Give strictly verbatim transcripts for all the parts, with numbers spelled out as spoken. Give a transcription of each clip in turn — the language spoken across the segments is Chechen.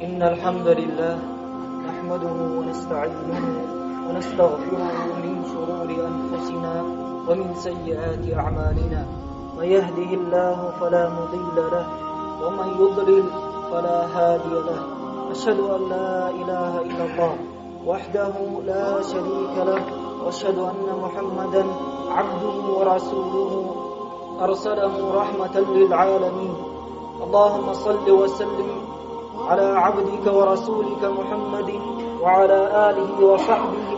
إن الحمد لله نحمده ونستعينه ونستغفره من شرور أنفسنا ومن سيئات أعمالنا. من يهده الله فلا مضل له ومن يضلل فلا هادي له. أشهد أن لا إله إلا الله وحده لا شريك له، وأشهد أن محمدا عبده ورسوله أرسله رحمة للعالمين. اللهم صل وسلم على عبدك ورسولك محمد وعلى آله وصحبه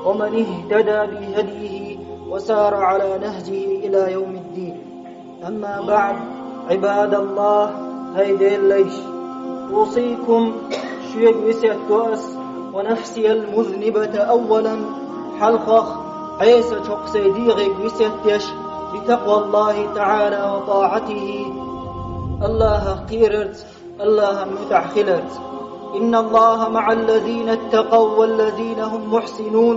ومن اهتدى بهديه وسار على نهجه إلى يوم الدين. أما بعد، عباد الله, хӀай Делан лайш, أوصيكم, шуьга весет до ас, ونفسي المذنبة أولا, хьалхагӀа Ӏеса чокх сай дегӀе весет деш, بتقوى الله تعالى وطاعته, АллахӀах кхерарца, АллахӀан муьтӀахь хиларца. إن الله مع الذين اتقوا والذين هم محسنون.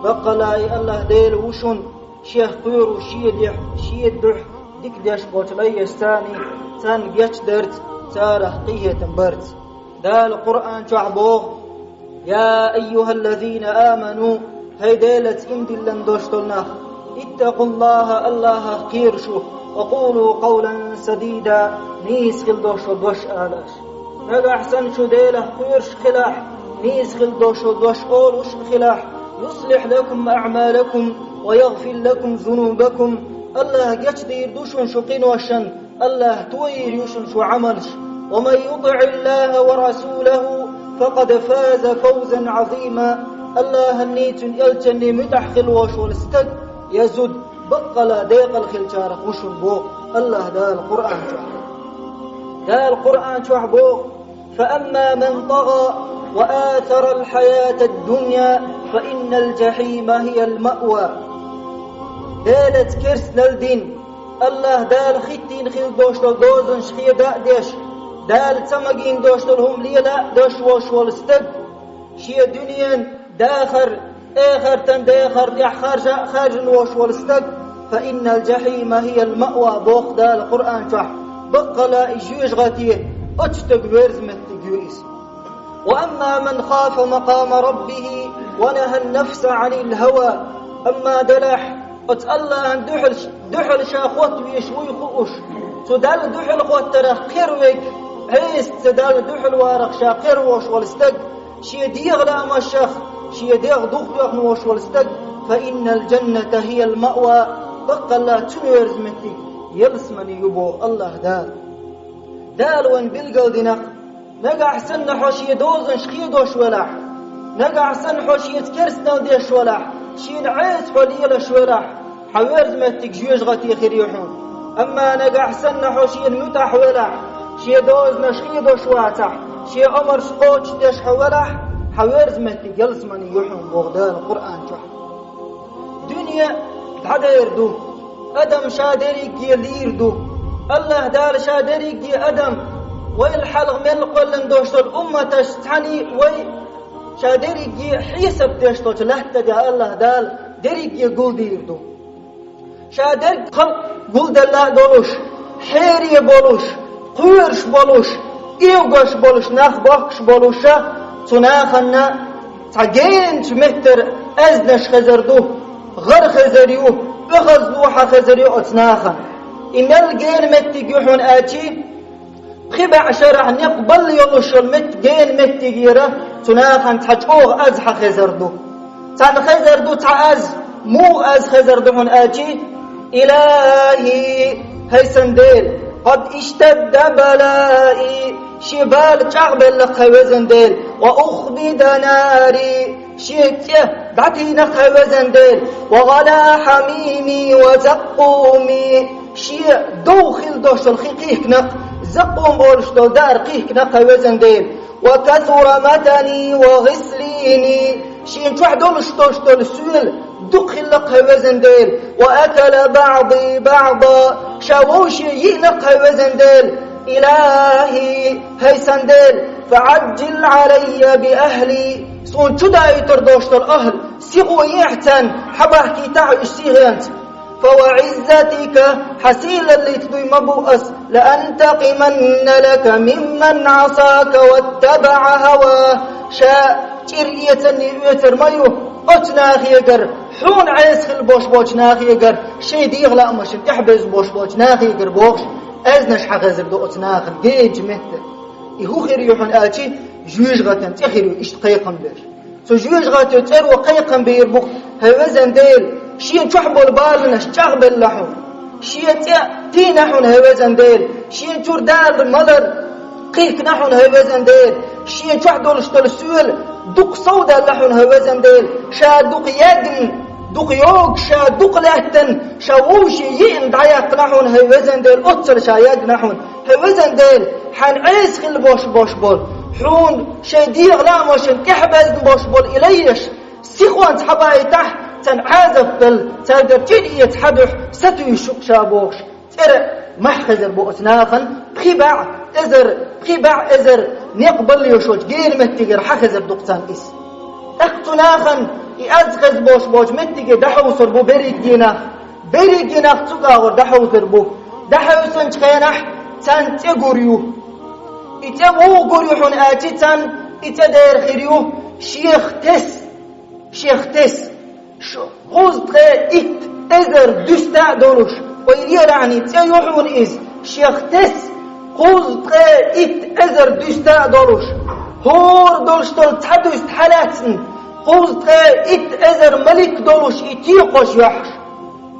Баккъалла а АллахӀ Дела ву шун, Шех кхоьруш, Шен дехь, Шен духь дика деш болчу лайшца, царна гечдарца, царах къинхетам барца. Дала Къуръан чохь боху: يا أيها الذين آمنوا, хӀай Делаца иман диллина долуш долу нах, اتقوا الله, АллахӀах кхера шу, وقولوا قولا سديدا, нийса хила долуш долу дош ала аша. Нагахь санна шу Делах кхоьруш хилахь, нийса хила долуш долу дош олуш хилахь, يصلح لكم أعمالكم ويغفر لكم ذنوبكم, АллахӀа гечдийр ду шуна шу къиношна, АллахӀа тойийр ю шуна шу Ӏамалш. ومن يطع الله ورسوله فقد فاز فوزا عظيما. АллахӀанний, Цуьнан элчанний муьтӀахь хила волуш волу стаг я зуда баккъалла декъала хиллачарах ву шуна боху АллахӀ Дала Къуръан чохь. Дала Къуръан чохь боху: فأما من طغى وآثر الحياة الدنيا فإن الجحيم هي المأوى. Делаца керстанал дина, АллахӀ Дала хӀиттийна хила долуш долу дозанаш хеда а деш, Дала ца магийна долуш долу хӀума лела а деш волуш волу стаг, шен дуьненан дахар, эхартан дехар тӀехь харжа а хаьржина волуш волу стаг, فإن الجحيم هي المأوى, боху Дала Къуръан чохь, баккъалла и жоьжахати оцу стага верза меттиг ю иза. وأما من خاف مقام ربه ونهى النفس عن الهوى. Амма делахь, оцу АллахӀан дуьхьал, дуьхьал ша хоттавеш вуй хууш, цу Далла дуьхьал хоттарах кхера верг, Ӏеса ца Далла дуьхьал варах ша кхера волуш волу стаг, шен дегӀан лаамашах шен дегӀ духтоьхна волуш волу стаг, فإن الجنة هي المأوى, баккъалла цуьнан верза меттиг ялсамани ю боху АллахӀ Дала. Дала вайна билгалдина-кх, нагахь санна хьо шен дозанаш хедош велахь, нагахь санна хьо шеца керстанал деш велахь, шена Ӏеса хьо лелаш велахь, хьан верза меттиг жоьжахати хир ю хьуна. Амма нагахь санна хьо шена муьтӀахь велахь, шен дозанаш хедош вацахь, шен омарш кхочушдеш хьо велахь, хьан верза меттиг ялсамани ю хьуна, боху Дала Къуръан чохь. Дуьне дӀадер ду, адам ша дерриге лийр ду. АллахӀ Дала ша дерриге адам, вайл хьалха мел кхоьллина долуш долу умматаш цхьаьний вай ша дерриге хьесап деш долчу лаьтта тӀехь АллахӀ Дала дерриге гулдийр ду. Ша дерг халкъ гулделла а долуш, хьере болуш, кхоьруш болуш, эвгаш болуш, нах бохкуш болуша, цу нахана цхьа геначу меттара аьзнаш хезар ду, гӀар хезар ю, оьхазло хьан хезар ю оцу нахана. И мел гена меттиг ю хьуна аьлчи, пхи бӀе шарахь некъ балла йолуш йолу метта гена меттигера цу нахана цхьа чӀогӀа аз хьан хезар ду. Царна хезар ду цхьа аз, муха аз хезар ду хьуна аьлчи, إلهي, хӀай сан Дела, قد اشتد بلائي, шен бала чӀагӀбелла-кх, хӀай везан Дела, وأخبد ناري, шен цӀе дӀатийна-кх, хӀай везан Дела, وغلا حميمي وزقومي, шен дов хила долуш долу хи кхихкина-кх, закъум олуш долу даар кхихкина-кх, хӀай везан Дела, وكثر متني وغسليني, шена чохь долуш долуш долу соьла дукха хилла-кх, хӀай везан Дела, وأكل بعضي بعضا, ша вовше йиъна-кх, хӀай везан Дела. إلهي, хӀай сан Дела, فعجل علي بأهلي, суна чу даийтар долуш долу ахӀл, сихо ехьа царна, хьабахкийтахьа уьш сихонца. فوعزتك, хьан сийлаллица дуй ма бу ас, لأنتقمن لك ممن عصاك واتبع هواه, ша чӀир эцанний оьцар ма ю оцу нахегара, хьуна Ӏеса хила бош болчу нахегара, шайн дегӀан лаамашна тӀехь беза бош болчу нахегара бохуш, аьзнаш хьан хезар ду оцу нахана генчу метта. И хӀун хир ю хьуна аьлчи, жоьжахатан цӀе хир ю иштта кхайкхам беш. Цу жоьжахатан цӀеро кхайкхам бийр бу-кх: хӀай везан Дела, шен чохь болу баланаш чӀагӀбелла хьуна. Шен цӀе тийна хьуна, хӀай везан Дела, шен чуьра далар малар кхихкина хьуна, хӀай везан Дела, шен чохь долуш долу соьла дукха совдаьлла хьуна, хӀай везан Дела, ша дукха ягна, дукха йогуш, ша дукха лаьттина, ша вовшийн йиъна дӀаяьккхина хьуна, хӀай везан Дела, оццул ша ягна хьуна. ХӀай везан Дела, хьан Ӏеса хила бош бош болу, хьуна шайн дегӀан лаамашна тӀехь безна бош болу и лайш, сихонца хьабаийтахь, царна Ӏазап дала, цаьргара чӀир эца хьан дуьхьа сатуьйсуш ю-кх ша бохуш, цӀера махь хезар бу оцу нахана, пхи бӀе эзар, пхи бӀе эзар некъ балла йолчу гена меттигера хьан хезар ду-кх царна иза. ТӀаккха цу нахана и аз хеза бош болчу меттиге дӀахьовсур бу берриг дийнахь. Берриг дийнахь цу агӀор дӀахьовсур бу. ДӀахьовсинчу хенахь царна цӀе гур ю. И цӀе муха гур ю хьуна аьлчи, царна и цӀе дера хир ю шех тесса, шех тесса, ш-, кхузткъе итт эзар дуьста а долуш, ойла елахьний, цӀе ю хьуна иза, шех тесса, кхузткъе итт эзар дуьста а долуш, хӀора долуш долу цхьа дуьста хьалаьцна, кхузткъе итт эзар малик долуш и текхош йохьуш.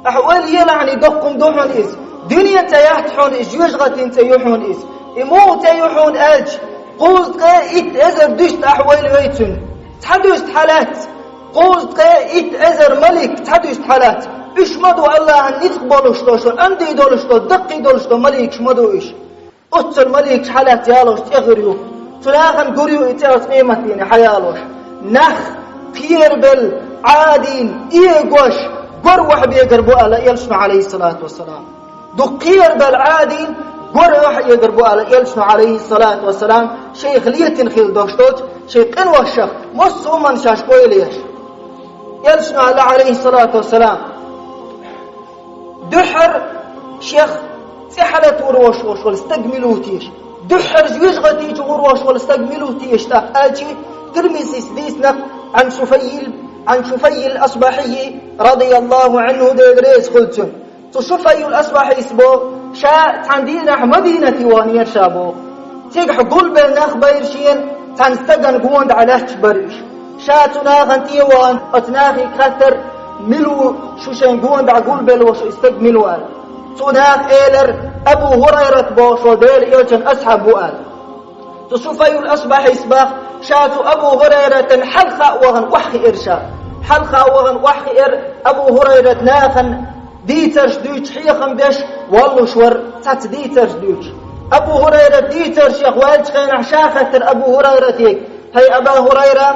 Ахьа ойла елахьний, доккха хӀума ду хьуна иза. Дуьненан цӀе яц хьуна иза, жоьжахатин цӀе ю хьуна иза. И муха цӀе ю хьуна аьлча, кхузткъе итт эзар дуьста ахьа ойла йой цуьнан. Цхьа дуьста хьалаьцна, кхузткъе итт эзар малик цхьа дуьста хьалаьцна. Уьш ма ду АллахӀан ницкъ болуш долу, шу анди долуш долу, даккхий долуш долу маликаш ма ду уьш. Оццул маликаш хьалаьцна ялош цӀе гур ю. Цу нахана гур ю и цӀе оцу къематдийне хьаялош. Нах кхерабелла, Ӏадийна, эгош, гор охьабегар бу аьлла Элчано, Ӏалайхиссалату вассалам. Дукха кхерабелла, Ӏадийна, гор охьаэгар бу аьлла Элчано, Ӏалайхиссалату вассалам, шайх летина хила дош долчу шайн къиношах, массо а хӀуманна шаьш ойла еш. Элчано аьлла, Ӏалайхиссалату вассалам, дуьххьара шех цӀе хьалатур вош волу стаг мила ву теша? Дуьххьара жоьжахати чу гӀур вош волу стаг мила ву теша тӀаккха аьлчи, Тирмизис дийцина, Ӏан Шуфаййил, Ӏан Шуфаййил Асбахьийи, радияллаху Ӏанху, Дела реза хуьлда цунна. Цу Шуфаййил Асбахьийс боху, ша цхьана дийнахь Мадинате ваханера ша боху. Цигахь гулбелла нах байра шена, цхьана стагана гонаха лаьтташ бара уьш. Ша цу нахана тӀе а вахана, оцу нахе хаьттира, мила ву шу шайн гонаха гулбелла волуш и стаг мила ву аьлла. Цу наха элира, Абу ХӀурайрат бохуш волу Делан Элчан асхьаб ву аьлла. Цу Шуфаййил Асбахьийс боху, ша цу Абу ХӀурайратан хьалха а вахана охьахиира ша. Хьалха а вахана охьахиира, Абу ХӀурайрат нахана дийцарш дуьйцуш хьехам беш воллуш вара, цхьацца дийцарш дуьйцуш. Абу ХӀурайрат дийцаршех ваьллачу хенахь ша хаьттира Абу ХӀурайрате: «ХӀай Аба ХӀурайра,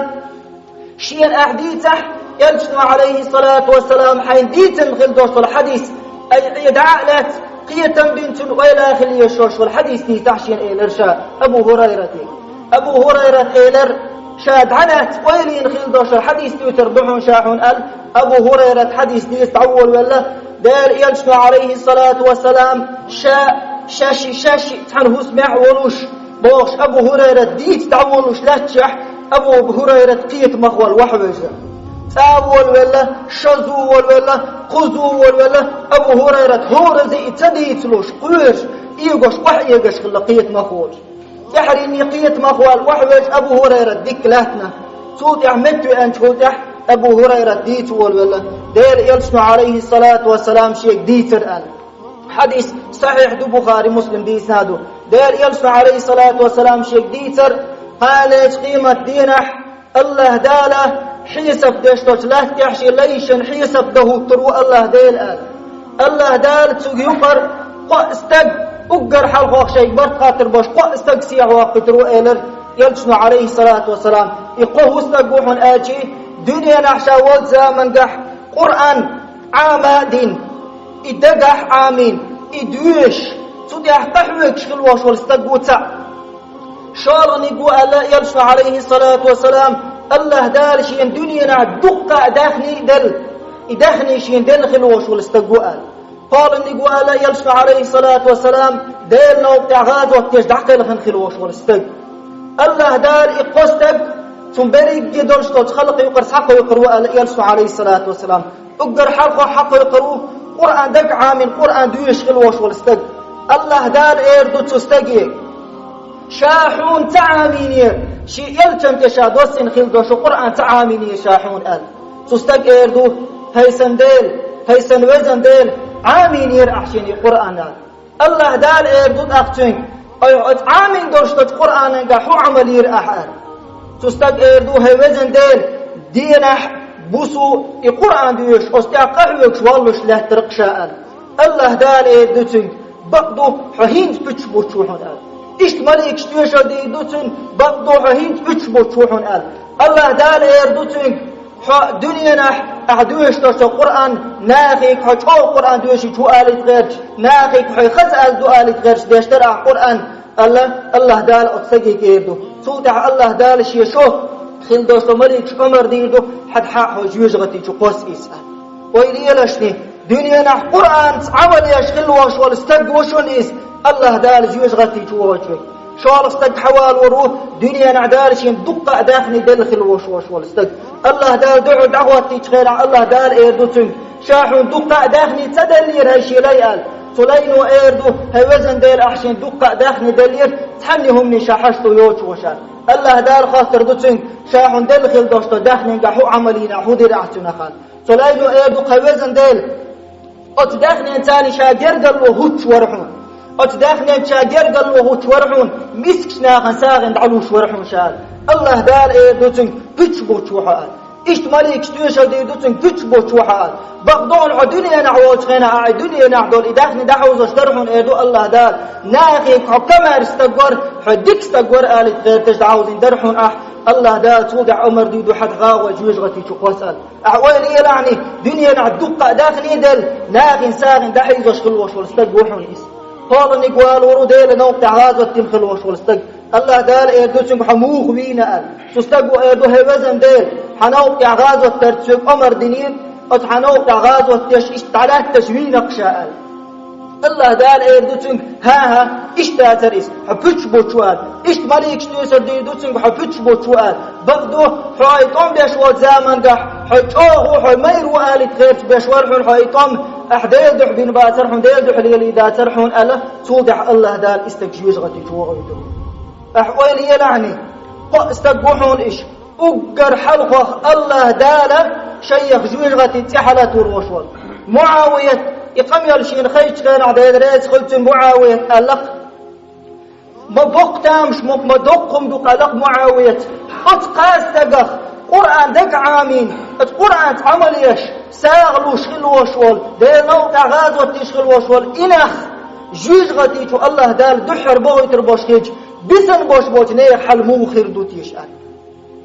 шена ахь дийцахь, Элчано, Ӏалайхиссалату вассалам, хьайна дийцина хила долуш долу хьадис, ай, Ӏе дӀа а лаьцна, кхетам бина цунна ойла хила езаш йолуш волу хьадис дийцахь шена», — элира ша Абу ХӀурайрате. Абу ХӀурайрат элира, ша дӀалаьцна ойла йина хила долуш долу хьадис дуьйцур ду хьуна ша хьуна аьлла, Абу ХӀурайрат хьадис дийца дӀаволавелла, Делан Элчано, Ӏалайхиссалату вассалам, ша, шаьш, шаьш цхьана хӀусамехь а волуш, бохуш, Абу ХӀурайрат дийца дӀаволуш лаьтташехь, Абу ХӀурайрат кхетамах вала охьавевза. ЦӀа а волавелла, шозза а волавелла, кхузза а волавелла, Абу ХӀурайрат хӀоразза и ца дийцалуш, кхоьруш, эгош, охьаэгаш хилла кхетамах волуш. ТӀаьхьаренна кхетамах вала охьавелча, Абу ХӀурайрат дика лаьттина. Цул тӀаьхьа меттавеанчул тӀаьхьа Абу ХӀурайрат дийца волавелла, Делан Элчано, Ӏалайхиссалату вассалам, шега дийцар аьлла. Хьадис сахьихь ду, Бухари, Муслим дийцина ду. Делан Элчано, Ӏалайхиссалату вассалам, шега дийцар, кхана лечу къематан дийнахь АллахӀ Дала хьесап деш долчу латтехь шен лайшна хьесап дан хӀуттур ву АллахӀ Дела аьлла. АллахӀ Дала цуьнга юкъара кхоъ стаг, уггар хьалхох шайга барт хаттар болуш кхоъ стаг сехьавоккхуьйтур ву, элира Элчано, Ӏалайхиссалату вассалам. И кхо хӀун стаг ву хьуна аьлчи, дуьненахь ша волчу замангахь Къуръан Ӏама а дина, и дагахь а Ӏамийна, и доьшуш, цу тӀехь къахьоьгуш хила волуш волу стаг ву цхьаъ. ШолгӀаниг ву аьлла Элчано, Ӏалайхиссалату вассалам, АллахӀ Дала шена дуьненахь дуккха а даьхни а делла, и даьхни шена делла хила волуш волу стаг ву аьлла. КхоалгӀаниг ву аьлла Элчано, Ӏалайхиссалату вассалам, Делан новкъа тӀехь гӀазот деш дӀакхелхина хила волуш волу стаг. АллахӀ Дала и кхо стаг цунна берриге долуш долчу халкъан юкъара схьакхойкхур ву аьлла Элчано, Ӏалайхиссалату вассалам. Уггар хьалхо схьакхойкхур ву Къуръан дага Ӏамийна, Къуръан доьшуш хила волуш волу стаг. АллахӀ Дала эр ду цу стаге: «Ша хьуна ца Ӏамийнера, шен элчанна тӀе ша доссийна хила долуш Къуръан ца Ӏамийнера ша хьуна», – аьлла. Цу стага эр ду: «ХӀай сан Дела, хӀай сан везан Дела, Ӏамийнера ахь шена и Къуръан», – аьлла. АллахӀ Дала эр ду тӀаккха цуьнга: «Ай, оцу Ӏамийна долуш долчу Къуръанангахь хӀун Ӏамал йира ахь?» – аьлла. Цу стага эр ду: «ХӀай везан Дела, денахь, буса и Къуръан доьшуш, оцу тӀехь къахьоьгуш воллуш лаьттара-кх ша», – аьлла. АллахӀ Дала эр ду цуьнга: «Бакъду, хьо хӀинца пуьташ буттуш ву хьуна», – аьлла. Иштта маликаш тоьшалла дийр ду цуьнга: «Бакъду, хьо хӀинца пуьташ буттуш ву хьуна», – аьлла. АллахӀ Дала эр ду цуьнга: «Хьо дуьненахь ахь доьшуш долчу Къуръан нахе хьо чӀогӀа Къуръан доьшуш ву алийта гӀерташ, нахе хьо хаза аьлла ду алийта гӀерташ деш дара ахь Къуръан», – аьлла, АллахӀ Дала оцу стаге эр ду. Цул тӀаьхьа АллахӀ Дала шен шо хила долчу маликашка омра дийр ду: «Хьан хьан хьо жоьжахати чу кхосса иза». Ойла елашний, дуьненахь Къуръанца Ӏамал еш хила волуш волу стаг ву шуна иза, АллахӀ Дала жоьжахати чу вохуьйтуш верг. ШолгӀа стаг хьавалор ву, дуьненахь Дала шена дуккха а даьхни делла хила волуш волу стаг. АллахӀ Дала дуьхьал дӀахӀоттийчу хенахь, АллахӀ Дала эр ду цуьнга: «Ша хьуна дуккха а даьхни ца деллера, хӀай шен лай?» – аьлла. Цу лайно эр ду: «ХӀай везан Дела, ахь шена дуккха а даьхни деллера, цхьанна хӀуманийн ша хьашт ду йоцуш ву ша». АллахӀ Дала хоттур ду цуьнга: «Ша хьуна делла хила долуш долу даьхнинга хӀун Ӏамал йина ахь, хӀун дира ахь цунах?» – аьлла. Цу лайно эр ду: «ХӀай везан Дела, оцу даьхнинца ша гергарло хӀуттуш вара хьуна. Оцу даьхнинца ша гергарло хӀуттуш вара хьуна, мискачу нахана сагӀина дӀалуш вара хьуна ша», – аьлла. АллахӀ Дала эр ду цуьнга: «Пуьташ буттуш ву хьо», – аьлла. Иштта маликаш тоьшалла дийр ду цуьнга: «Пуьташ буттуш ву хьо», – аьлла. «Бакъду, хьо дуьненахь волчу хенахь ахь и дуьненахь долу и даьхни дӀахьовзош дара хьуна», – эр ду АллахӀ Дала. «Нахе хьо комаьрша стаг вара, хьо дика стаг вара алийта гӀерташ дӀахьовзийна дара хьуна ахь». АллахӀ Дала цул тӀаьхьа омра дийр ду: «Хьан хьан хьо жоьжахати чу кхосса», – аьлла. Ахь ойла елахьний, дуьненахь дуккха а даьхни делла, нахана сагӀина дӀахьийзош хила волуш волу стаг ву хьуна иза. КхоалгӀаниг валор ву Делан новкъа тӀехь гӀазот дина хила волуш волу стаг. АллахӀ Дала эр ду цуьнга: «Хьо муха вийна?» – аьлла. Цу стага эр ду: «ХӀай везан Дела, хьан новкъа тӀехь гӀазот дарца соьга омра динера, оцу хьан новкъа тӀехь гӀазот деш иштта дӀалаьтташ вийна-кх ша», – аьлла. АллахӀ Дала эр ду цуьнга: «ХӀан-хӀа, иштта дацара иза, хьо пуьташ буттуш ву», – аьлла. Иштта маликаш тоьшалла дийр ду цуьнга: «Хьо пуьташ буттуш ву», – аьлла. «Бакъду, хьо и тӀом беш волчу замангахь, хьо чӀогӀа ву, хьо майра ву алийта гӀерташ беш вара хьуна хьо и тӀом, ахь Делан дуьхьа бина бацара хьуна, Делан дуьхьа лелийна дацара хьуна», – аьлла. Цул тӀаьхьа АллахӀ Дала и стаг жоьжахати чу вохуьйтура. Ахь ойла елахьний, кхо а стаг ву хьуна иштта. Уггар хьалхох АллахӀ Дала шайх жоьжахати цӀе хьалатор волуш волу. МуӀавият, и къамел шена хезачу хенахь, Дела реза хуьлда цунна, МуӀавият аьлла-кх: «Ма боккха тамаш ма, ма доккха хӀума ду-кх», – аьлла-кх МуӀавият. «Оцу кхаа стагах Къуръан дага Ӏамийна, оцу Къуръанца Ӏамал еш, сагӀа луш хила волуш волу, Делан новкъа тӀехь гӀазот деш хила волуш волу и нах жоьжахати чу АллахӀ Дала дуьххьара бохуьйтур болуш хилча, бисина болуш болчу нехан хьал муха хир ду теша?» – аьлла.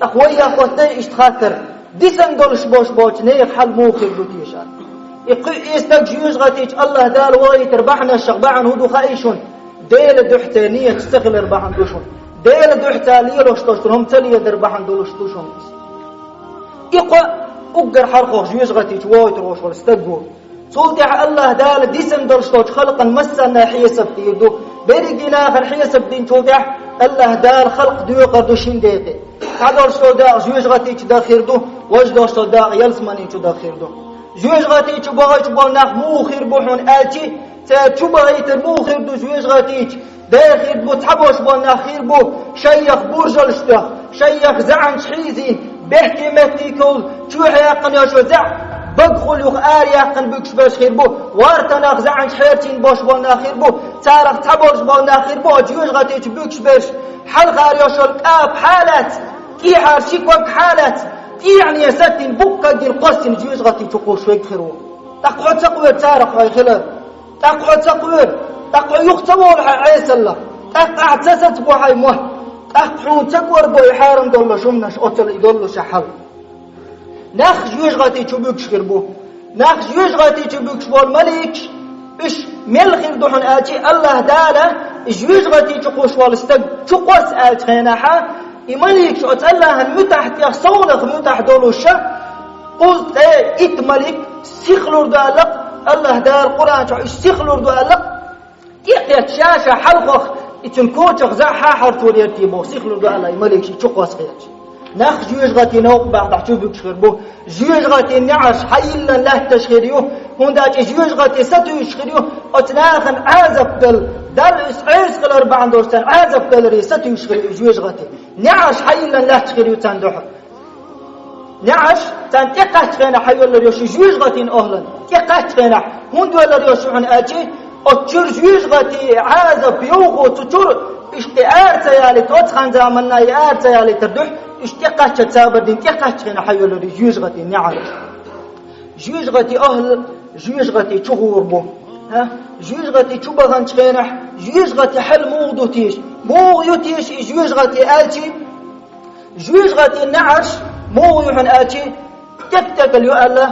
ТӀаккха вай а хӀоттий иштта хаттар: дисина долуш болуш болчу нехан хьал муха хир ду теша? И кхуьу и стаг жоьжахати чу АллахӀ Дала вохуьйтур бахьанашах бахьана хӀун ду хаий шуна? Делан дуьхьа церан нийяташ ца хилар бахьана ду шуна. Делан дуьхьа цара лелош долуш долу хӀума ца леладар бахьана долуш ду шуна иза. И кхо уггар хьалхох жоьжахати чу вохуьйтур волуш волу стаг ву. Цул тӀаьхьа АллахӀ Дала дисина долуш долчу халкъан массарна хьесап дийр ду. Берриге нахана хьесап динчул тӀаьхьа АллахӀ Дала халкъ доькъур ду шина декъе. Цхьа долуш долу дакъа жоьжахати чу даха хир ду, важа долуш долу дакъа ялсамани чу даха хир ду. Жоьжахати чу бахийтуш болу нах муха хир бу хьуна аьлчи, цара чу бахийтар муха хир ду жоьжахати чу? Дера хир бу, цхьаболуш болу нах хир бу, шайх буржалш тох, шайх заьӀанаш хьийзийна, бехке меттиговла чу хьаьккхина йолуш зӀе, багахула юха ара яьккхина буьгуш берш хир бу, вартанах заьӀанаш хьерчийна болуш болу нах хир бу, царах цхьаболуш болу нах хир бу, оцу жоьжахати чу буьгуш берш, хьалхара йолуш йолу кӀапа хьалаьцна, тӀехьара ши ког хьалаьцна, тӀехьане саттина буккъаггина кхоссина жоьжахати чу кхуссуш верг хир ву. ТӀаккха хьо ца кхоьру царах хьо хилар? ТӀаккха хьо ца кхоьру? ТӀаккха хьо юха ца волу хьайн Ӏесалла? ТӀаккха ахь ца сацабо хьайн мотт? ТӀаккха хьуна ца кӀорбо и хьарам доллуш хӀуманаш, оццул и доллуш хьал? Нах жоьжахати чу буьгуш хир бу. Нах жоьжахати чу буьгуш болу маликаш, уьш мел хир ду хьуна аьлчи, АллахӀ Дала и жоьжахати чу кхуссуш волу стаг чу кхосса аьллачу хенахьа, и маликаш оцу АллахӀан муьтӀахь тӀех совнаха муьтӀахь долуша, Кхузткъе итт малик сихлур ду аьлла, Аллаха Дала Къуръан чу уьш сихлур ду аьлла, тӀекхетта ша-ша хьалхох, и цун кочах зӀе хьахьарцо дерти боху, сихлур ду аьлла, и малик ши чу кхоссахеташ. Нах жоьжахатин новкъа бахьа чу буьгуш хир бу. Жоьжахатин неӀарш хьайиллан лаьтташ хир ю, хӀунда аьлча жоьжахати сатуьйсуш хир ю, оцу нахана Ӏазап дала, Далла уьш Ӏеса хилар бахьана долуш царна Ӏазап даларе сатуьйсуш хир ю жоьжахати. НеӀарш хьайиллан лаьтташ хир ю царна дуьхьа. НеӀарш царна тӀекхаччахьенахь хьайоьллар йо шу жоьжахатин охӀлан, тӀекхаччахьенахь, хӀунда йоьллар йо шу хьуна аьлчи, оцу чуьра жоьжахати Ӏазап йовхо цу чуьра, уьш тӀе ара ца ялийта, оцу хан заманна и ара ца ялийтар дуьхьа, уьш тӀекхачча цабар дина тӀекхаччахьенахь хьайоьллар и жоьжахатин неӀарш. Жоьжахати охӀла, жоьжахати чу гӀур бу. ХӀа? Жоьжахати чу баханчу хенахь, жоьжахати хьал муха ду теша, муха ю теша и жоьжахати аьлчи, жоьжахати неӀарш муха ю хьуна аьлчи, тек-текал ю аьлла,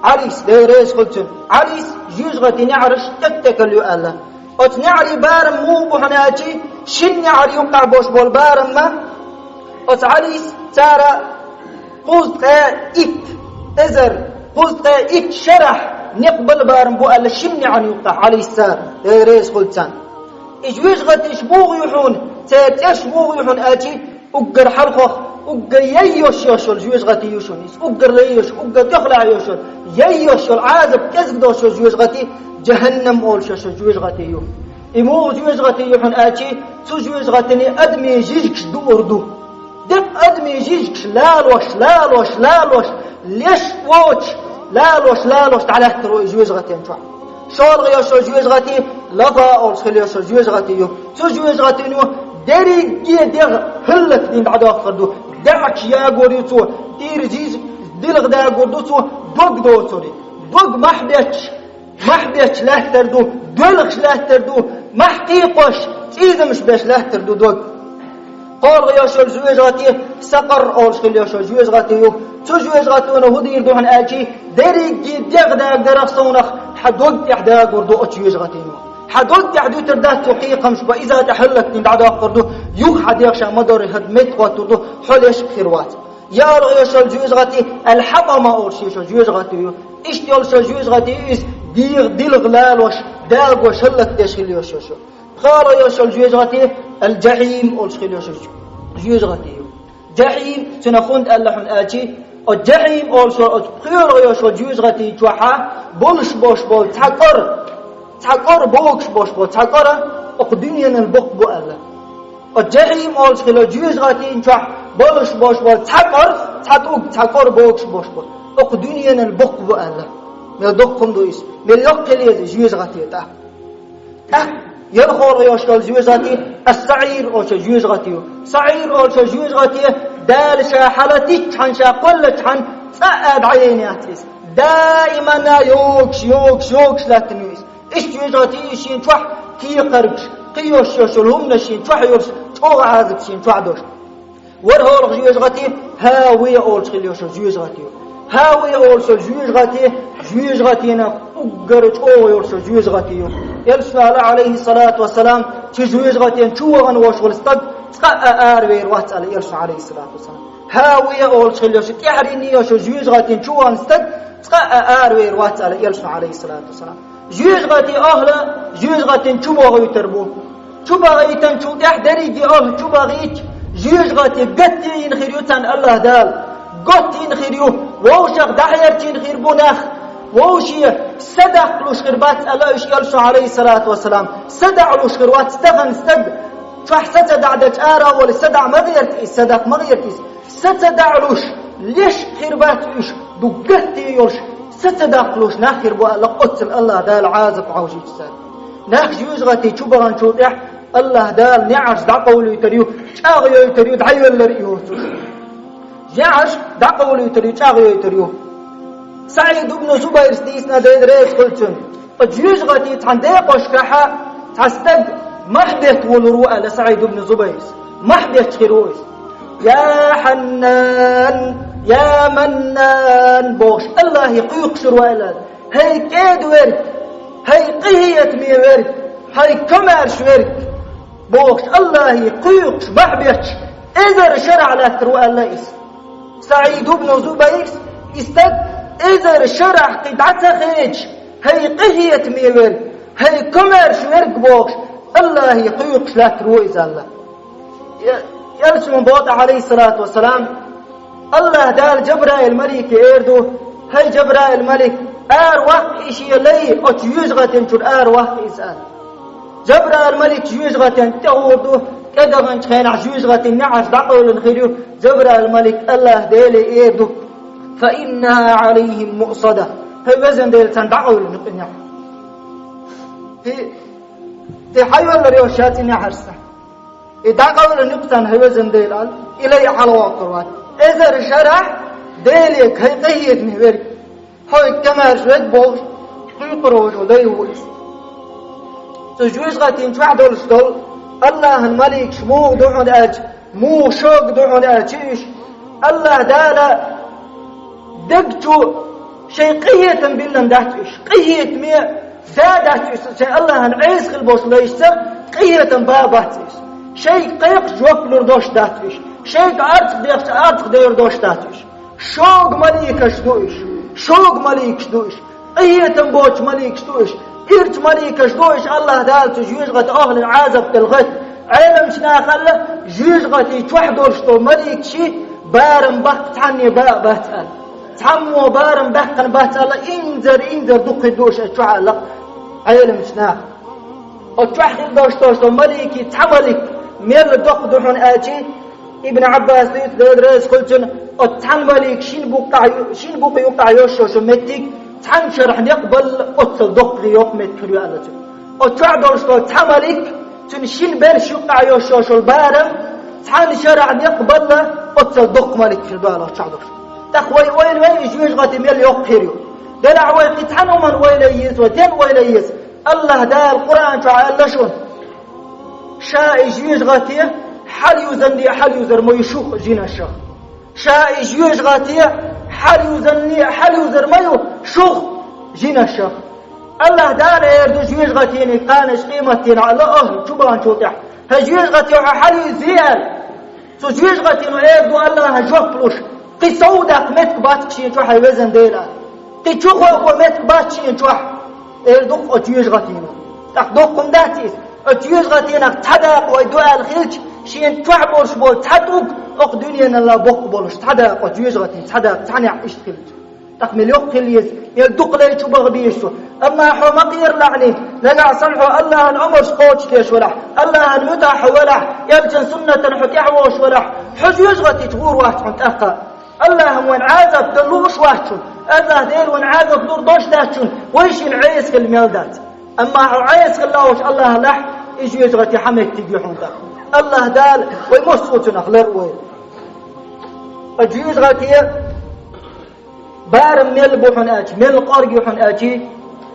Ӏалис, Дела реза хуьлу цунна. Ӏалис, жоьжахати неӀарш тек-текал ю аьлла. Оцу неӀарий барам муха бу хьуна аьлчи, шина неӀар юккъахь болуш болу барам ма, оцу Ӏалис цара кхузткъе итт эзар, кхузткъе итт шарахь некъ бала барам бу аьлла шина неӀан юккъахь Ӏалис цара, Дела реза хуьлу царна. И жоьжахатиш муха ю хьуна, церан цӀерш муха ю хьуна аьлчи, уггар хьалхох, уггар яй йош йош йолу жоьжахати ю шуна. Иза уггар лай йош, уггар тӀехула йош йолу, яй йош йолу Ӏазап кӀезиг долуш йолу жоьжахати, жахӀаннам олуш йош йолу жоьжахати ю. И муха жоьжахати ю хьуна аьлчи, цу жоьжахатине адамийн жижигаш дуур ду. Декъа адамийн жижигаш лалош, лалош, лалош, леш воцуш, лалош, лалош дӀалаьттар ву и жоьжахатин чохь. ШолгӀа йош йолу жоьжахати, лаза олуш хила йош йолу жоьжахати ю. Цу жоьжахатино дерриге дегӀ хӀаллакдина дӀадоккхур ду. ДаьӀахкаш ягор ю цо, дийр жижиг дилха дагор ду цо, дог доцург. Дог махь бетташ, махь бетташ лаьттар ду, доьлхуш лаьттар ду, махь кхайкхош, цӀийзамаш беш лаьттар ду дог. КхоалгӀа йош йолу жоьжахати, сакъар олуш хила йош йолу жоьжахати ю. Цу жоьжахатино хӀун дийр ду хьуна аьлчи, дерриге дегӀ дагадарах совнах хьан дог тӀехь дагор ду оцу жоьжахатино. Хьан дог тӀехь дуьтур дац цо кхайкхамаш бан, иза тӀе хӀаллакдина дӀадоккхур ду, юха хьан дегӀ ша ма-дарра хӀара меттахӀоттур ду, хьо леш а хир вац. ЯлгӀа йош йолу жоьжахати, аль-хьатӀама олуш йош йолу жоьжахати ю. Иштта йолуш йолу жоьжахати ю иза, дегӀ дилха лалош, дагош, хӀаллакдеш хила йош йолу. ПхоалгӀа йош йолу жоьжахати, аль-жахьим олуш хила йош йолу жоьжахати ю. Жахьим, цуьнан хӀунда аьлла хьуна аьлчи, оцу жахьим олуш йолу, оцу пхоьалгӀа йош йолу жоьжахати чохьа болуш бош болу цхьа кӀора, цхьа кӀора богуш бош болу цхьа кӀора, оцу дуьненан букъ бу аьлла. Оцу жахьим олуш хила жоьжахатин чохь болуш бош болу цхьа кӀора, цхьа тӀулг, цхьа кӀора богуш бош болу, оцу дуьненан букъ бу аьлла. Мел доккха хӀума ду иза, мел йоккха хила еза жоьжахати тӀаккха. ТӀаккха ялхолгӀа йош йолу жоьжахати, ас-саӀир олуш йолу жоьжахати ю. СаӀир олуш йолу жоьжахати, Дала ша хьалатиччхьан, ша кхоллачхьан, цкъа а дӀаяйна яц иза. Даимана йогуш, йогуш, йогуш лаьттина ю иза. Иштта жоьжахати ю шен чохь кхекхаргаш, кхин йош йош йолу хӀуманаш шен чохь йолуш, чӀогӀа Ӏазап шен чохь долуш. ВорхӀалгӀа жоьжахати, хӀавия олуш хила йош йолу жоьжахати ю. ХӀавия олуш йолу жоьжахати, жоьжахатина уггар чӀогӀа йолуш йолу жоьжахати ю. Элчано аьлла, Ӏалайхиссалату вассалам, цу жоьжахатин чу вахана вош волу стаг цкъа а аравер вац аьлла Элчано, Ӏалайхиссалату вассалам. ХӀавия олуш хила йош, тӀаьхьарийна йош йолу жоьжахатин чу вахана стаг цкъа а аравер вац аьлла Элчано, Ӏалайхиссалату вассалам. Жоьжахати охӀла, жоьжахатин чу бохуьйтур бу. Чу бахийтанчул тӀаьхьа дерриге охӀла чу бахийча, жоьжахати гатта йина хир ю царна Аллаха Дала. Готта йина хир ю, вовшах дӀахьерчийна хир бу нах. Вовше са даккхалуш хир бац аьлла уьш Элчано, Ӏалайхиссалату вассалам. Са даӀалуш хир вац тахана стаг. Чохь са ца даӀдача ара а волуш, са даӀа ма гӀерта иза, са даккха ма гӀерта иза. Са ца даӀалуш, леш хир бац уьш, ду гатте йолуш, са ца даккхалуш нах хир бу аьлла, оццул Аллаха Дала Ӏазап Ӏовшийча царна. Нах жоьжахати чу баханчул тӀаьхьа Аллаха Дала неӀарш дӀакъовлуьйтур ю, чӀагӀйойтур ю, дӀайоьллар а йоцуш. НеӀарш дӀакъовлуьйтур ю, чӀагӀйойтур ю. СаӀид ибн Зубайрс дийцина, Дела реза хуьлу цунна. Оцу жоьжахати цхьана декъошкахьа цхьа стаг махь бетта волур ву аьлла СаӀид ибн Зубайрс. Махь бетташ хир ву иза. «Я Хьаннан, я Маннан», – бохуш, Аллахе кхуьйкхуш ву аьлла. «ХӀай кӀеда верг, хӀай къинхетаме верг, хӀай комаьрша верг», – бохуш, Аллахе кхуьйкхуш махь бетташ, эзар шарахь лаьттар ву аьлла иза. СаӀид ибн Зубайрс, и стаг Эзар шарахь кхин дӀа ца хедаш, хӀай къинхетаме верг, хӀай комаьрша верг бохуш, Аллахье кхойкхуш лаьттар ву иза аьлла. Я-, Элчано боху тӀаккха, Ӏалайхиссалату вассалам, Аллахь Дала Жабраил малике эр ду: «ХӀай Жабраил малик, ара ваккха и шен лай, оцу жоьжахатин чуьра ара ваккха иза», аьлла. Жабраил малик жоьжахатин тӀе гӀур ду, тӀедаханчу хенахь жоьжахатин неӀарш дӀакъевлина хир ю, Жабраил малик Аллахь Деле эр ду: «Фа иннаха Ӏалайхим муъсада». ХӀай везан Дела, царна дӀакъевлина ю и неӀарш. И, и хьайоллар йо шаьш и неӀарш сан. И дӀакъевлина ю царна, хӀай везан Дела, аьлла, и лай хьалавоккхур вац. Эзар шарахь Деле, хӀай къинхетаме верг, хӀай комаьрша верг бохуш, кхойкхур волу лай ву иза. Цу жоьжахатин чохь долуш долу Аллахьан маликаш муха ду хьуна аьлча, муха шога ду хьуна аьлча уьш, Аллахь Дала даг чу шайн къинхетам биллина дац уьш. Къинхетаме да дац уьш, шайн Аллахьан Ӏеса хила болуш лайшца къинхетам бан бац уьш. Шайга кхайкхаш жоп лур долуш дац уьш. Шайга арцах дехча арцах девр долуш дац уьш. Шога маликаш ду уьш. Шога маликаш ду уьш. Къинхетам боцу маликаш ду уьш. Ирча маликаш ду уьш, Аллахь Дала цу жоьжахатин охьалин Ӏазап делла гӀайт. Ӏеламчу нахала жоьжахатин чохь долуш долу маликаш барам баккха цхьанне бан а бац аьлла. Цхьаммо барам баьккхина бац аьлла, инзар-инзар дукха ду уьш оцу чохь аьлла Ӏеламчу наха. Оцу чохь хила долуш долу маликийн цхьа малик мел доккха ду хьуна аьлча, Ибн Ӏаббас дуьйцу, Дела реза хуьлда цунна, оцу цхьана малик шина букъа ю-, шина букъа юкъахь йолуш йолу меттиг, цхьана шарахь некъ балла оццул доккха йоккха меттиг хир ю аьлла цуьнан. Оцу чохь долуш долу цхьа малик, цуьнан шина берш юкъахь йолуш йолу барам, цхьана шарахь некъ балла оццул доккха малик хир ду аьлла оцу чохь долуш. ТӀаккха вай ойла вай и жоьжахати мел йоккха хир ю. Делахь вай кхин цхьана хӀуманна ойла еза, вай стенна ойла еза? Аллахь Дала Къуръан чохь аьлла шуна: «Ша и жоьжахати хьалаюзанне а хьалаюзар ма ю шух жинашах. Ша и жоьжахати хьалаюзанне а хьалаюзар ма ю шух жинашах». Аллахь Дала эр ду жоьжахатин кханаш къематдийнахь Аллахь чубаханчул тӀаьхьа: «ХӀай жоьжахати, хьо хьалаюзий?» аьлла. Цу жоьжахатино эр ду Аллахьа жоп луш: «Кхин сов даккха меттиг бац-кх шен чохь, хӀай везан Дела. Кхин чу кхоьхьо меттиг бац-кх шен чохь», эр ду-кх оцу жоьжахатино. ТӀаккха доккха хӀума дац иза? Оцу жоьжахатинах цхьа дакъа вай ду аьлла хилча, шен чохь болуш болу цхьа тӀулг, оцу дуьненал боккха болуш цхьа дакъа, оцу жоьжахатин цхьа дакъа, цхьанехь иштта хилча. ТӀаккха мел йоккха хила еза, мел дукха лай чу баха беза шу. Амма хьо ма кхера лаьа, нагахь санна хьо Аллахьан омарш кхочушдеш валахь, Аллахьан муьтӀахь хьо валахь, Элчан суннатан хьо тӀаьхьа вогӀуш валахь, хьо жоьжахати чу гӀур вац хьуна тӀаккха. Аллахьа вайна Ӏазап дан лууш вац шуна. Аллахь Дела вайна Ӏазап лур долуш дац шуна, вай шена Ӏеса хила мел дац. Амма хьо Ӏеса хила лаахь, Аллахьа лаахь, и жоьжахати хьан меттиг ю хьуна тӀаккха. Аллахь Дала вай массо а цунах лар а войла. Ткъа жоьжахати барам мел бу хьуна аьлча, мел кӀорга ю хьуна аьлча,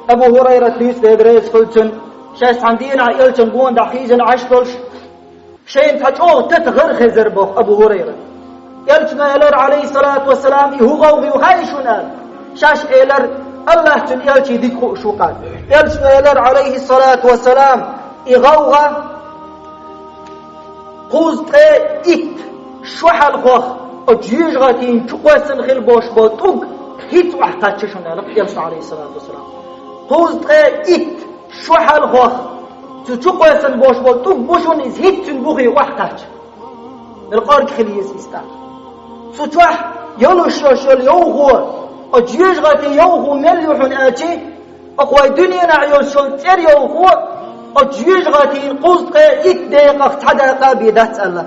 Абу ХӀурайрата дуьйцу, Дела реза хуьлда цунна, шаьш цхьана дийнахь Элчан гонах хьийзина Ӏаш долуш, шайна цхьа чӀогӀа тата гӀар хезар боху Абу ХӀурайрата. Элчано элира, Ӏалайхиссалату вассалам, и хӀун гӀовгӀа ю хаьий шуна аьлла. Шаьш элира, Аллахь, цуьнан Элчий дика хууш ву-кх аьлла. Элчано элира, Ӏалайхиссалату вассалам, и гӀовгӀа кхузткъе итт шо хьалхох оцу жоьжахатин чу кхоьссина хила болуш болу тӀулг хӀинца охьакхаьчча шуна аьлла Элчано, Ӏалайхиссалату вассалам. Кхузткъе итт шо хьалхох цу чу кхоьссина болуш болу тӀулг бу шуна, иза хӀинца цуьнан бухе охьакхаьчча. Мел кӀорга хила еза иза тӀаккха. Цу чохь йолуш йолу йовхо, оцу жоьжахатин йовхо мел ю хьуна аьлча, оцу вай дуьненахь йолуш йолу цӀера йовхо, оцу жоьжахатин кхузткъе итт декъах цхьа дакъа а бен дац аьлла.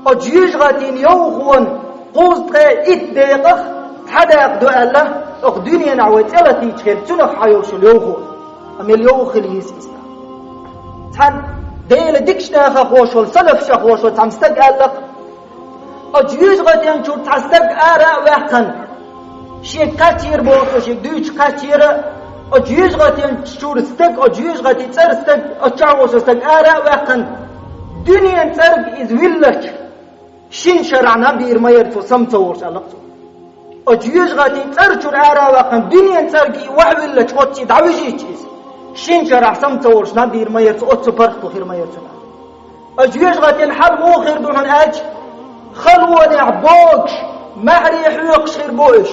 Оцу жоьжахатин йовхонан кхузткъе итт декъах цхьа дакъа ду аьлла, оцу дуьненахь вай цӀе латийча хир цунах хьан йолуш йолу йовхо. Амма мел йовха хила еза иза. Цхьана Делан дикачу нахах волуш волу, салафашах волуш волу цхьана стага аьлла-кх: «Оцу жоьжахатин чуьра цхьа стаг ара а ваьккхина, шега кхаьчнера боху, шега дуьйцуш кхаьчнера, оцу жоьжахатин чуьра стаг, оцу жоьжахатин цӀера стаг, оцу чохь волуш стаг ара а ваьккхина, дуьненан цӀерга иза виллача, шина шарахь набийр ма яра цо, сама ца волуш», аьлла-кх цо. Оцу жоьжахатин цӀера чуьра ара а ваьккхина, дуьненан цӀерга и охьавиллача, оцций дӀавижийча иза, шина шарахь сама ца волуш набийр ма яра цо, оццу паргӀато хир ма яра цунна. Оцу жоьжахатин хьал муха хир ду хьуна аьлча, халонехь богуш, маьхьарий хьоькхуш хир бу уьш.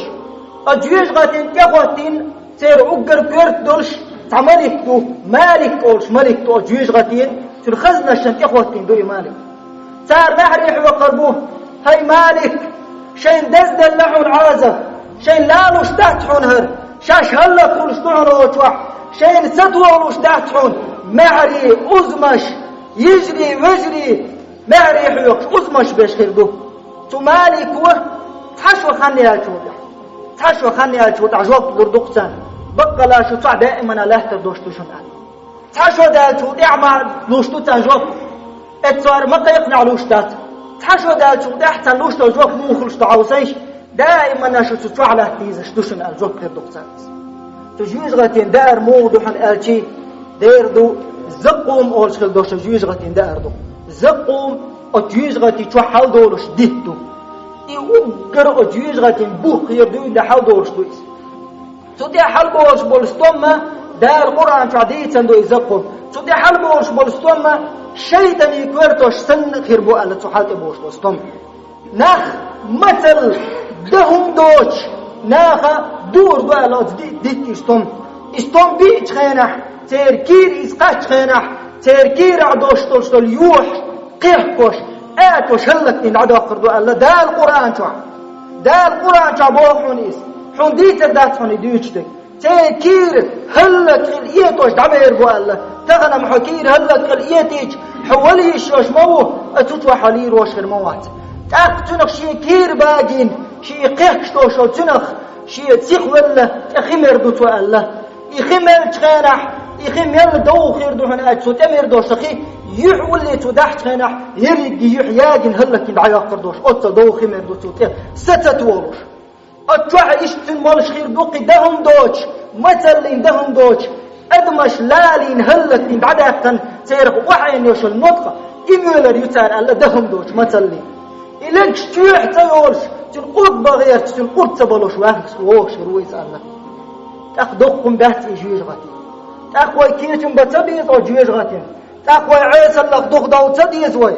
Оцу жоьжахатин тӀехӀоттийна церан уггар коьрта долуш цхьа малик ду, Малик олуш малик ду оцу жоьжахатин, цуьнан хазнашна тӀехӀоттийна ду и малик. Цара маьхьарий хьоькхур бу: «ХӀай Малик, шайна дезделла хьуна Ӏазап, шайна лалуш дац хьуна хӀара, шаьш хӀаллакьхуьлуш ду хьуна оцу чохь, шайна сатохалуш дац хьуна». Маьхьарий, узамаш, йижарий, вежарий, маьхьарий хьоькхуш, узамаш беш хир ду. Цу Малико цхьа шо хан яьллачул тӀаьхьа, цхьа шо хан яьллачул тӀаьхьа жоп лур ду-кх царна: «Баккъалла шу цхьаъ даимана лаьттар долуш ду шуна», – аьлла. Цхьа шо даьллачул тӀаьхьа ма луш ду царна жоп. Эццахь ма кхайкхинехь луш дац. Цхьа шо даьллачул тӀаьхьа царна луш долу жоп муха хуьлуш ду хьовсийша, даимана шу цу чохь латта дезаш ду шуна аьлла жоп хир ду-кх царна. Цу жоьжахатин даар муха ду хьуна аьлчи, дера ду, Заккъум олуш хила долуш жоьжахатин даар ду. Заккъум оцу жоьжахати чохь хьалдолуш дитт ду. И уггар оцу жоьжахатин бух хир дуьйна хьалдолуш ду иза. Цу тӀе хьалболуш болу стомма Дала Къуръан чохь дийцина ду и Заккъум. Цу тӀе хьалболуш болу стомма шайтӀанийн коьртош санна хир бу аьлла цу хьал тӀе болуш болу стомма. Нах мацалла, дан хӀума доцуш, наха дуур ду аьлла оцу ди-, дитт и стом. И стом биъчу хенахь, церан кийра иза кхаччу хенахь, церан кийрахь долуш долуш долу юьхь, кхехкош, аьтош хӀаллакдина дӀадоккхур ду аьлла Дала Къуръан чохь. Дала Къуръан чохь боху хьуна иза. Хьуна дийцар дац хьуна и дуьйцуш дерг. Церан кийра хӀаллакьхила этош дӀабер бу аьлла. Тахана-м хьо кийра хӀаллакьхила этийча, хьо вала йиш йолуш ма ву, а цу чохь хьо лийр вош хир ма вац. ТӀаккха цуьнах шен кийра багийна, шен кхехкаш долуш долу цуьнах, шен сиха велла, тӀе хи мер ду цо аьлла. И хи меллачу хенахь, и хи мелла довха хир ду хьуна аьлча, цу тӀе мер долуш хи, юьхь улле цо дахьачу хенахь, ерриге юьхь ягийна хӀаллакдина дӀайоккхур долуш, оццул довха хи мер ду цо тӀе, са ца толуш. Оцу чохь иштта цуьнан молуш хир ду кхин дан хӀума доцуш, мацаллин дан хӀума доцуш, адамаш лалийна хӀаллакдина дӀадаьккхина церах охьайна йолуш йолу ноткъа, и муьйлар ю цара аьлла дан хӀума доцуш мацаллин. И легаш чоьхьа ца йолуш, цуьнан къурд бан гӀерташ, цуьнан къурд ца балош ваьхна вогӀуш хир ву иза аьлла. ТӀаккха доккха хӀума дац и жоьжахати. ТӀаккха вай кечам бан ца беза оцу жоьжахатина. ТӀаккха вай Ӏесаллах духадовла ца деза вай.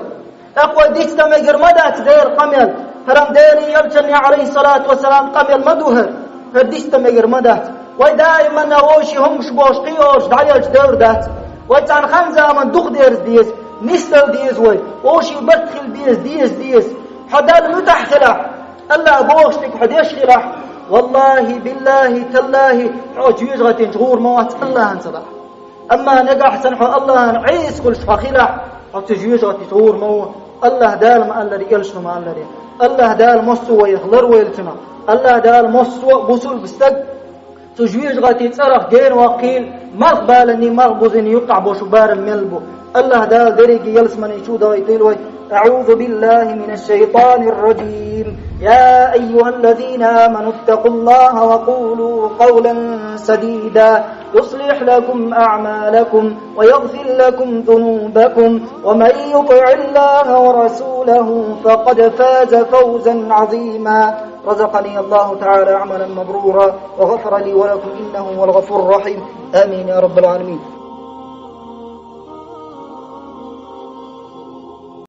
ТӀаккха вай диц дан мегар ма дац Делан къамел. ХӀара-м Делан Элчанан, алейхиссалату вассалам, къамел ма ду хӀара. ХӀара диц дан мегар ма дац. Вай даиманна вовшийн хӀумаш бохуш кхийолуш дӀаелча девр дац. Вай царна хан-заман дукха дерза деза, нисдала деза вай. Вовшийн барт хила беза, деза, деза. Хьо Далла муьтӀахь хилахь, Аллах бохуш дерг хьо деш хилахь, валлахи, биллахи, таллахи, хьо оцу жоьжахатин чу гӀур ма вац Аллахьан цадахь. Амма нагахь санна хьо Аллахьан Ӏеса хуьлуш хьо хилахь, хьо цу жоьжахати чу гӀур ма ву. Аллах Дала ма-аллара, элчано ма-аллара. Аллах Дала массо а вайх ларвойла цунах. Аллах Дала массо а бусулба стаг цу жоьжахати цӀарах гена ваккхийла, малхбаланийн, малхбузийн юккъахь болуш барам мел бу. Аллах Дала дерриге ялсамани чу а дахийтийла вай. أعوذ بالله من الشيطان الرجيم. يا أيها الذين آمنوا اتقوا الله وقولوا قولا سديدا يصلح لكم أعمالكم ويغفر لكم ذنوبكم ومن يطع الله ورسوله فقد فاز فوزا عظيما. رزقني الله تعالى عملا مبرورا وغفر لي ولكم إنه هو الغفور الرحيم. آمين يا رب العالمين.